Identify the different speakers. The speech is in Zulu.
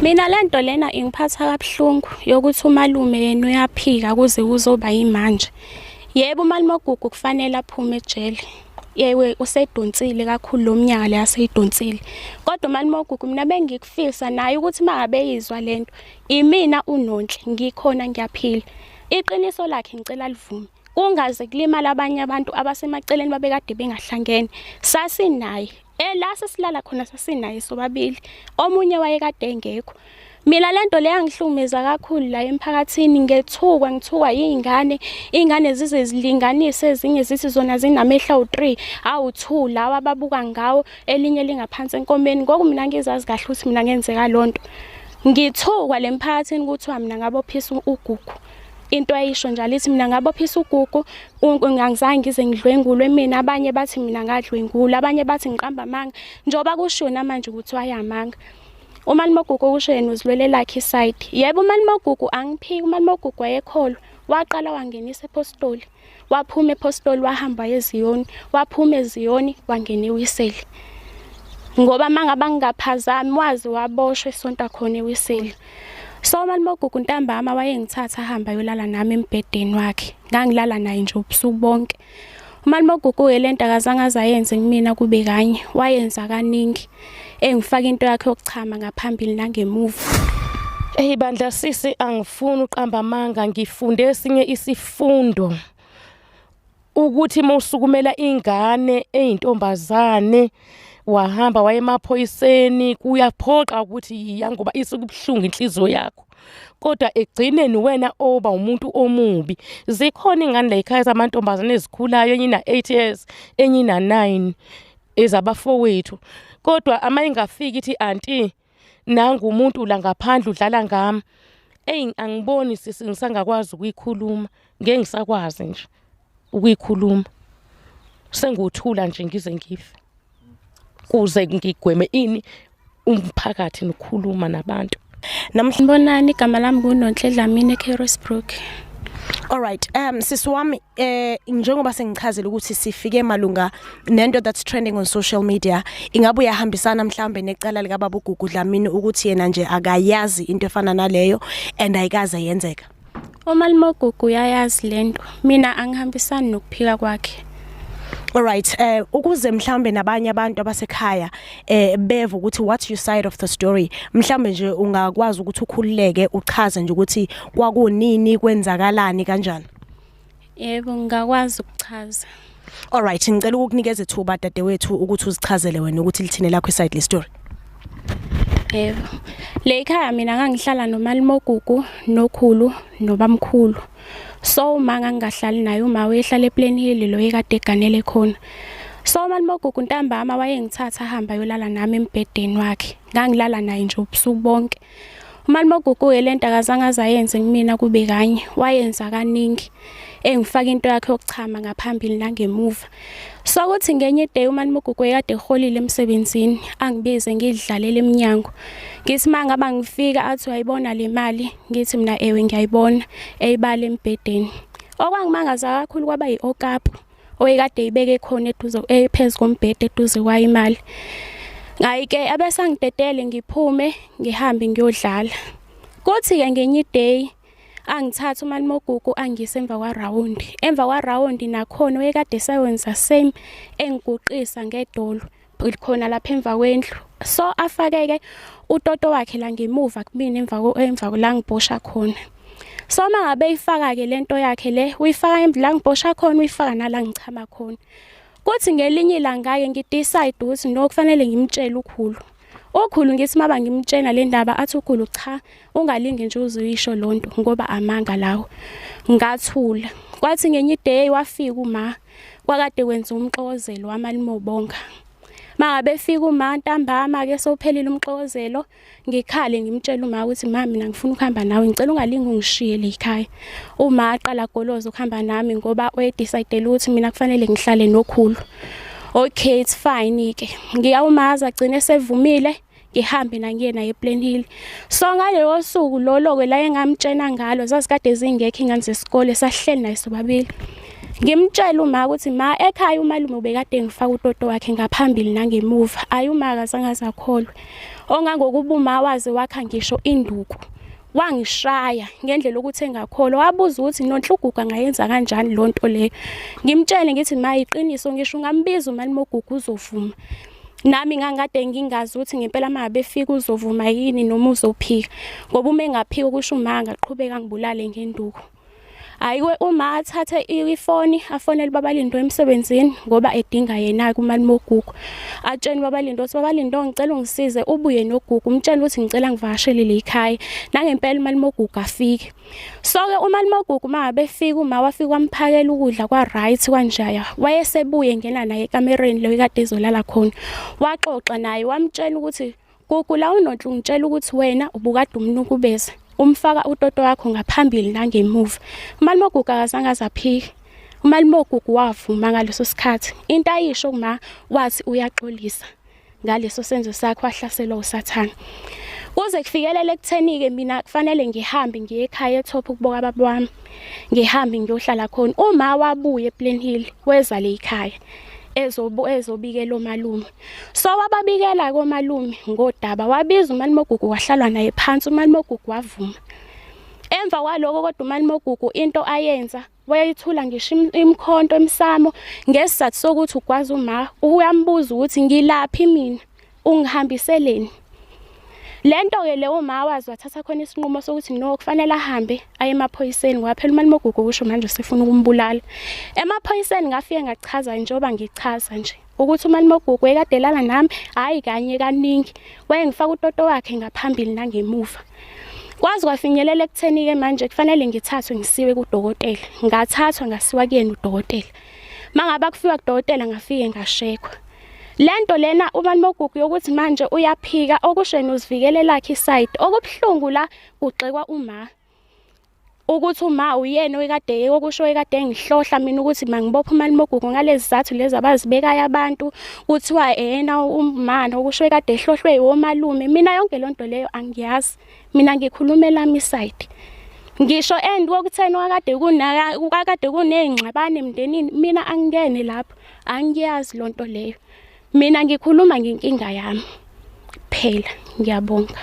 Speaker 1: Mina lento lena ingiphatha kabuhlungu yokuthi umalume yena uyaphika kuze kuzoba yimanje. Yebo, umalume oGugu kufanele aphume ejele. Yewe, usedonsile kakhulu lo mnyaka le aseyidonsile. Kodwa umalume oGugu, mina bengikufisa naye ukuthi mangabe eyizwa lento, imina uNonhle ngikhona, ngiyaphila. Iqiniso lakhe ngicela livume. Kungaze kulimala abanye abantu abasemaceleni babekade bengahlangene. Sasinaye. La sesilala khona sasinaye sobabili. Omunye wayekade engekho. Mina lento le yangihlukumeza kakhulu la emphakathini, ngethukwa, ngithukwa yingane, ingane zize zilinganise, ezinye zithi zona zinamehlo awu3, awu2 lawa ababuka ngawo, elinye lingaphansi enkomeni. Ngoku mina ngizazi kahle ukuthi mina ngenzeka lonto. Ngithukwa lemphakathini kuthiwa mina ngabophisa uGugu. Into ayisho njalo ithi mina ngabophisa uGugu, angizange ngize ngidlwengulwe mina. Abanye bathi mina ngadlwengula, abanye bathi ngiqamba amanga, njengoba kushiwo namanje ukuthi wayamanga. Umalume oGugu kusho yena uzilwele lakhe iside. Yebo, umalume oGugu, angiphiki, umalume oGugu wayekholwa. Waqala wangenisa epostoli, waphuma epostoli wahamba eziyoni, waphuma eziyoni wangena eWiseli. Ngoba mangaba ngingaphazami wazi waboshwa esonta khona eWiseli. So umalume oGugu ntambama wayengithatha ahamba ayolala nami embhedeni wakhe. Ngangilala naye nje ubusuku bonke. Umalume oGugu-ke lento akazange azayenze kumina kube kanye, wayenza kaningi. Engifaka into yakhe yokuchama ngaphambili nangemuva.
Speaker 2: Eyi bandla sisi, angifuni uqamba amanga, ngifunde esinye isifundo ukuthi uma usukumela ingane eyintombazane wahamba waye emaphoyiseni, kuyaphoqa ukuthi yiya ngoba isuke ibuhlungu inhliziyo yakho, kodwa ekugcineni wena oba umuntu omubi. Zikhona ingane la ekhaya zamantombazane ezikhulayo, enye ina-8 years, enye ina-9, ezabafowethu, kodwa ama ingafiki ithi, "Anti, nangu umuntu la ngaphandle udlala ngami." Eyi, angiboni sisi, ngisangakwazi ukuyikhuluma, ngeke ngisakwazi nje ukuyikhuluma, senguthula nje ngize ngife kuze ngigweme ini umphakathi nokukhuluma nabantu.
Speaker 3: Namhla
Speaker 1: Bonani, igama lami nguNonhle Dlamini eCarisbrook.
Speaker 3: Alright, sisi wami, njengoba sengichazile ukuthi sifike malunga nento that's trending on social media, ingabe uyahambisana mhlambe necala lika baba uGugu Dlamini ukuthi yena nje akayazi into efana naleyo and ayikaze yenzeka?
Speaker 1: Umalume oGugu uyayazi lento. Mina angihambisani nokuphika kwakhe.
Speaker 3: Alright, ukuze mhlambe nabanye abantu abasekhaya beve ukuthi what's your side of the story, mhlambe nje ungakwazi ukuthi ukhululeke uchaze nje ukuthi kwakunini, kwenzakalani, kanjani?
Speaker 1: Yebo, ngingakwazi ukuchaza.
Speaker 3: Alright, ngicela ukukunikeza ithuba, dadewethu, ukuthi uzichazele wena ukuthi lithini lakho iside le story.
Speaker 1: Yebo. Le ekhaya mina ngangihlala nomalume oGugu, nokhulu, nobamkhulu. So uma ngangingahlali naye, uma wayehlala ePlain Hill lo ekade eganele khona. So umalume oGugu ntambama wayengithatha ahamba ayolala nami embhedeni wakhe. Ngangilala naye nje ubusuku bonke. Umalume oGugu-ke lento akazange azayenze kumina kube kanye, wayenza kaningi. Engifaka into yakhe yokuchama ngaphambili nangemuva. So kuthi ngenye day umalume uGugu ekade eholile emsebenzini, angibize ngidlalele eminyango. Ngithi mangaba ngifika athi, "Uyayibona le mali?" Ngithi mina, "Ewe, ngiyayibona." Eyibala embhedeni. Okwangimangaza kakhulu kwaba yi-okapi oyekade ibeke khona eduze, ephezulu kombhede, eduze kwayo imali. Hayi ke, abese angidedele ngiphume ngihambe ngiyodlala. Kuthi ke ngenye iday angithatha umalume oGugu angise emva kwa-round. Emva kwa-round nakhona oyekade sewenza same, engiguqisa ngedolo khona lapha emva kwendlu. So afake-ke utoto wakhe la ngemuva kumina, emva la ngibhosha khona. So uma ngabe eyifaka-ke lento yakhe le, uyifaka la ngibhosha khona, uyifaka nala ngichama khona. Kuthi ngelinye ilanga-ke ngidecide ukuthi no, kufanele ngimtshele ukhulu. Ukhulu ngithi maba ngimtshela le ndaba, athi ukhulu, "Cha, ungalingi nje uze uyisho lonto ngoba amanga lawo." Ngathula. Kwathi ngenye iday wafika uma kwakade kwenza umxokozelo wamalume obonga. Mangabe efika uma ntambama ke sewuphelile umxokozelo, ngikhale ngimtshela uma ukuthi, "Ma, mina ngifuna ukuhamba nawe, ngicela ungalingi ungishiye le ekhaya." Uma aqala goloza ukuhamba nami ngoba wayedecide ukuthi mina kufanele ngihlale nokhulu. Okay, it's fine ke. Ngiyawumaza agcine sevumile ngihambe nangiye naye ePlain Hill. So ngaleyo suku lolo ke la engamtshena ngalo, zazikade zingekho ingane zesikole, sahleli naye sobabili. Ngimtshela uma ukuthi ma ekhaya umalume ubekade ngifaka utoto wakhe ngaphambili nangemuva, ayi uma akazange azakholwe. Ongangokuba uma waze wakha ngisho induku wangishaya ngendlela ukuthi engakholwa, wabuza ukuthi noNhlugugu angayenza kanjani loo nto leyo. Ngimtshele ngithi ma iqiniso, ngisho ungambiza umalume oGugu uzovuma. Nami ngangikade ngingazi ukuthi ngempela uma ngabe efika uzovuma yini noma uzophika, ngoba uma engaphika kusho uma angaqhubeka angibulale ngenduku. Hhayi-ke uma athathe ifoni afonele uBabalindo emsebenzini ngoba edinga yena-ke umalume oGugu. Atshene uBabalindo ukuthi Babalindo ngicela ungisize ubuye noGugu, umtshele ukuthi ngicela ngivakashele le khaya. Nangempela umalume oGugu afike. So-ke umalume oGugu uma ngabe efika uma wafika wamphakela ukudla kwa-right kwanjaya. Wayesebuye ngena naye ekamereni lo ekade ezolala khona. Waxoxa naye wamtshela ukuthi Gugu la uNonhla ungitshela ukuthi wena ubukade umnukubeza umfaka utoto wakho ngaphambili nangemuva. Umalume oGugu akazange azaphike. Umalume oGugu wavuma ngaleso sikhathi. Into ayisho kuma wathi uyaxolisa ngaleso senzo sakhe wahlaselwa uSathane. Kuze kufikelele ekutheni-ke mina kufanele ngihambe ngiye ekhaya eTop ukuboka baba wami. Ngihambe ngiyohlala khona. Uma wabuya ePlain Hill weza le ekhaya ezobikela omalume. So wababikela komalume ngodaba, wabiza umalume oGugu wahlalwa naye phansi, umalume oGugu wavuma. Emva kwaloko kodwa umalume oGugu into ayenza wayithula ngisho imikhonto emsamo ngesizathu sokuthi ugwaza uma uyambuza ukuthi ngilaphi mina ungihambiseleni. Lento ke leyo ma wazi wathatha khona isinqumo sokuthi no kufanele ahambe aye emaphoyiseni ngoba phela umalume oGugu kusho manje usefuna ukumbulala. Emaphoyiseni ngafike ngachaza njengoba ngichaza nje ukuthi umalume oGugu ekade elala nami hhayi kanye kaningi wayengifaka utoto wakhe ngaphambili nangemuva. Kwaze kwafinyelela ekutheni-ke manje kufanele ngithathwe ngisiwe kudokotela. Ngathathwa ngasiwa kuyena udokotela. Mangabe kufika kudokotela ngafike ngashekwa. Lento lena umalume oGugu yokuthi manje uyaphika okusho yena uzivikele lakhe isayidi. Okubuhlungu la kugxekwa uma ukuthi uma uyena oyikade okusho ekade engihlohla mina ukuthi mangibophe umalume oGugu ngalezi zathu lezi abazibekayo abantu kuthiwa yena umama okusho ekade ehlohlwe womalume. Mina yonke lonto leyo angiyazi, mina ngikhuluma elami isayidi. Ngisho and kokutheni wakade kunaka kakade kuney'ngxabano emndenini, mina angingene lapho, angiyazi lonto leyo. Mina ngikhuluma ngenkinga yami kuphela. Ngiyabonga.